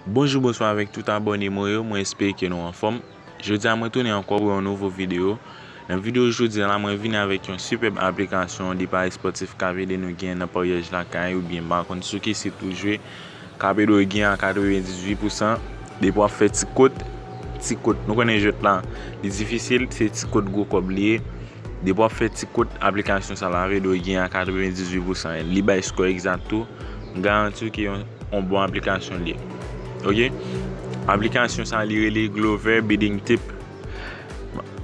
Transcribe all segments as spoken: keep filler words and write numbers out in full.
Bonjou, bonswa avèk tout abòne mwen yo, mwen espere ke nou anfòm. Jodi a mwen tounen ankò pou yon nouvo videyo. Nan videyo jodi a la, mwen vini avèk yon sipèb aplikasyon de pari espòtif k ap ede nou gen nan paryaj lakay oubyen m pa konn sou ki sit ou jwe, k ap ede w gen a katrevendizuit pousan. Depi w ap fè ti kot, ti kot, nou konnen jwèt la, li difisil, se ti kot gwo kòb li ye. Depi w ap fè ti kot, aplikasyon sa la ap ede w gen a katrevendizuit pousan. Li bay skò egzat tou. M garanti w ke yon, yon bon aplikasyon li ye. Oke? Aplikasyon sa li rele Glover Bidding Tip.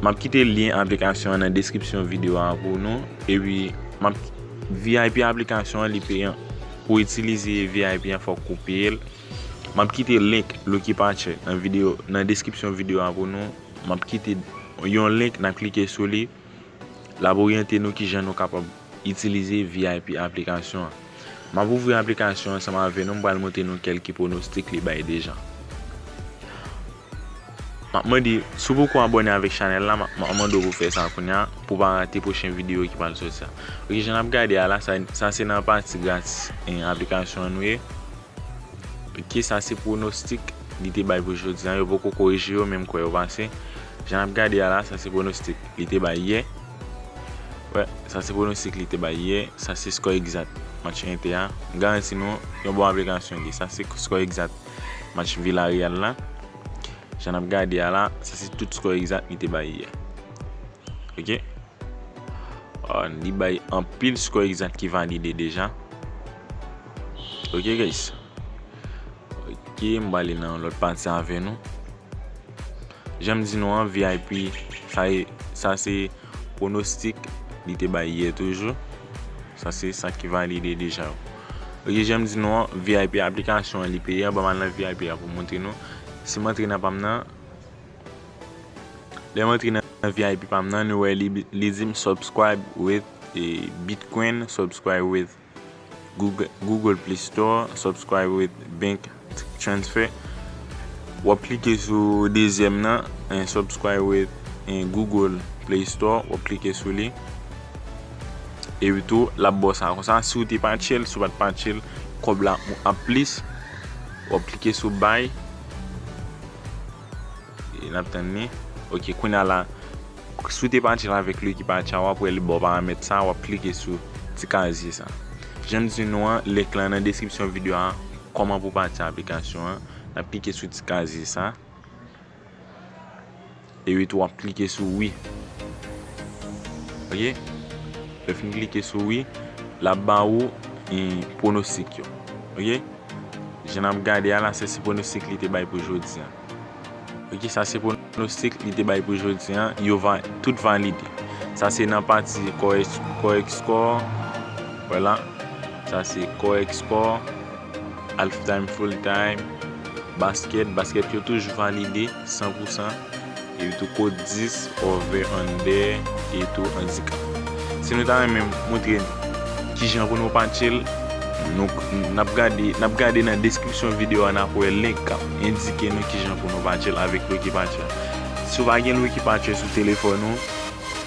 M ap kite lyen aplikasyon an nan deskripsyon videyo a pou nou. Epi, m ap, V I P aplikasyon an li peyan. Pou itilize V I P an fòk ou peye l. M ap kite link Lucky Patcher nan videyo, nan deskripsyon videyo a pou nou. M ap kite yon link, n ap klike sou li. L ap oryante nou kijan nou kapab itilize V I P aplikasyon an. M ap ouvri aplikasyon an ansanm avè nou, m pral montre nou kèlke pwonostik li bay deja. M ap mande, si w poko abòne avèk chanèl la, m ap, m ap mande w pou fè sa kounye a, pou w pa rate pwochen videyo ki pral sòti a. Oke, jan n ap gade a la, sa, sa se nan pati gratis, eh, aplikasyon an nou ye. Oke, sa se pwonostik li te bay pou jodi a. Yo poko korije yo, men m kwè yo pase. Jan n ap gade a la, sa se pwonostik li te bay yè. Wè, sa se pwonostik li te bay yè. Sa se skò egzat match Entè a. M garanti nou, yon bon aplikasyon li. Sa se skò egzat match Villarreal la. Jan n ap gade a la, sa se tout skò egzat li te bay yè. Oke? Ah, li bay anpil skò egzat ki valide deja. Oke, guys. Oke, m prale nan yon lòt pati avè nou. Jan m di nou an, V I P, sa e, sa se pwonostik li te bay yè toujou. Sa se sa ki valide deja. Oke, jan m di nou an, V I P aplikasyon an li peyan, ban m al nan V I P a pou m montre nou. Si m antre nan pa m nan, lè m antre nan V I P pa m nan, nou wè li, li di m subscribe with, eh, Bitcoin, subscribe with Google, Google Play Store, subscribe with bank transfer. W ap klike sou dezyèm nan, eh, subscribe with, eh, Google Play Store, w ap klike sou li. Epi tou, l ap ba w sa konsa. Si w te patche l, si w pa t patche l, kòb la ap plis. W ap klike sou buy. E n ap tann li. Oke, kounye a la, si w te patche l avèk Lucky Patcher, w ap wè li ba w paramèt sa, w ap klike sou ti kazye sa. Jan m di nou an, link lan nan deskripsyon videyo a, kòman pou patche aplikasyon an. N ap klike sou ti kazye sa. Epi tou w ap klike sou wi. Oke? Lè w fin klike sou wi, l ap ba ou, eh, pwonostik yo. Oke? Jan n ap gade a la, sa se pwonostik li te bay pou jodi a. Oke, sa se pwonostik li te bay pou jodi a. Yo va, tout valide. Sa se nan pati correct, correct score. Vwala. Sa se correct score. Half time, full time. Basket, basket yo toujou valide san pou san. Epi tou kot dis, over, under, epi tou andikap. Si nou ta renmen montre n kijan pou nou patche l, nou, n ap gade, n ap gade nan deskripsyon videyo a, n ap wè link k ap endike nou kijan pou nou patche l avèk Lucky Patcher. Si w pa gen Lucky Patcher sou telefòn ou,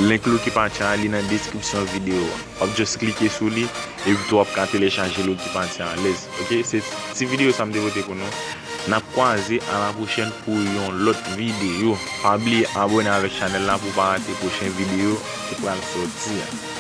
link Lucky Patcher a li nan deskripsyon videyo a. W ap just klike sou li, epi tou w ap ka telechaje Lucky Patcher a alèz. Oke, se ti videyo sa m te pote pou nou. N ap kwaze a la pwochèn pou yon lòt videyo. Pa bliye abòne avèk chanèl la pou w pa rate pwochen videyo ki pral sòti a.